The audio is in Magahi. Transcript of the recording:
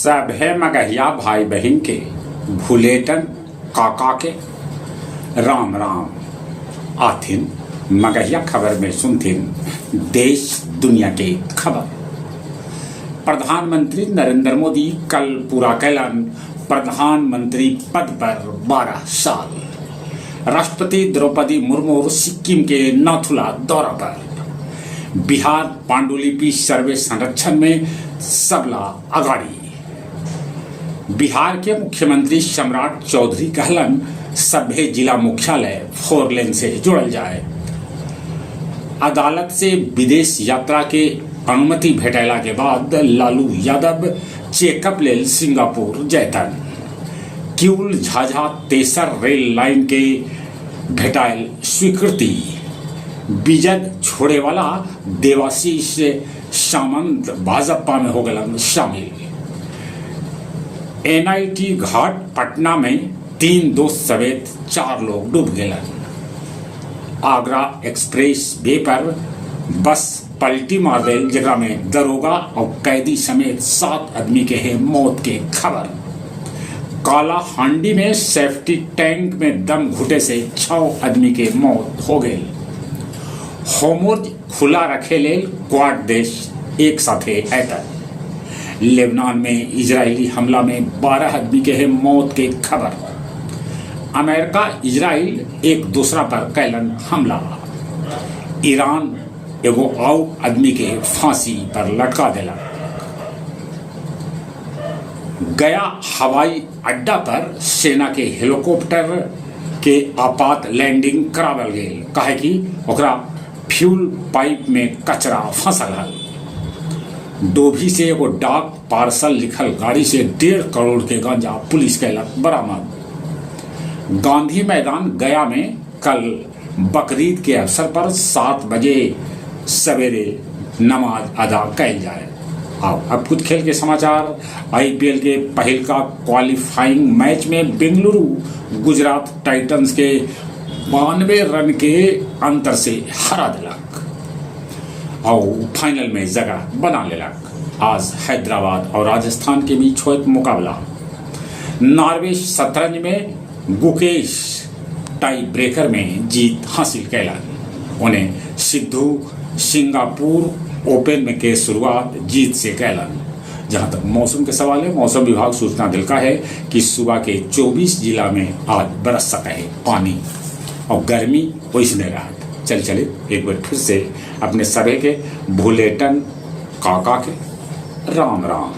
सभे मगहिया भाई बहिन के भुलेटन काका के राम राम। आथिन मगहिया खबर में सुनथिन देश दुनिया के खबर। प्रधानमंत्री नरेंद्र मोदी कल पूरा कैलन प्रधानमंत्री पद पर 12 साल। राष्ट्रपति द्रौपदी मुर्मू सिक्किम के नाथुला दौरा पर। बिहार पांडुलिपि सर्वे संरक्षण में सबला अगाड़ी। बिहार के मुख्यमंत्री सम्राट चौधरी कहलन सभे जिला मुख्यालय फोर लेन से जोड़ल जाए। अदालत से विदेश यात्रा के अनुमति भेटैला के बाद लालू यादव चेकअप लेल सिंगापुर जयतन। किउल झाझा तेसर रेल लाइन के भेटायल स्वीकृति। बीजद छोड़े वाला देवाशीष सामंत भाजपा में हो गलन शामिल। एनआईटी घाट पटना में 3 दोस्त समेत 4 लोग डूब गए। आगरा एक्सप्रेस वे पर बस पलटी मार गई, जकरा में दरोगा और कैदी समेत 7 आदमी के है मौत के खबर। काला हांडी में सेफ्टी टैंक में दम घुटे से 6 आदमी के मौत हो गई। होर्मुज खुला रखे लेल क्वाड देश एक साथे ऐतन। लेबनान में इजरायली हमला में 12 आदमी के है मौत के खबर। अमेरिका इजराइल एक दूसरा पर कैलन हमला। ईरान एगो आउ आदमी के फांसी पर लटका देला। गया हवाई अड्डा पर सेना के हेलीकॉप्टर के आपात लैंडिंग करावल गेल, काहे कि ओकरा फ्यूल पाइप में कचरा फंसल हल। डोभी से एगो डाक पार्सल लिखल गाड़ी से 1.5 करोड़ के गांजा पुलिस कैलक बरामद। गांधी मैदान गया में कल बकरीद के अवसर पर 7 बजे सवेरे नमाज अदा कैल जाए। आओ अब कुछ खेल के समाचार। आईपीएल के पहल का क्वालिफाइंग मैच में बेंगलुरु गुजरात टाइटंस के 92 रन के अंतर से हरा दिलक और फाइनल में जगह बना लेलक। आज हैदराबाद और राजस्थान के बीच होत मुकाबला। नॉर्वे शतरंज में गुकेश टाई ब्रेकर में जीत हासिल कैलन। उन्हें सिद्धू सिंगापुर ओपन में के शुरुआत जीत से कैलन। जहां तक मौसम के सवाल है, मौसम विभाग सूचना दिलका है कि सुबह के 24 जिला में आज बरस सका है पानी और गर्मी वैसने रहत। चल चले एक बार फिर से अपने सभे के भुलेटन काका के राम राम।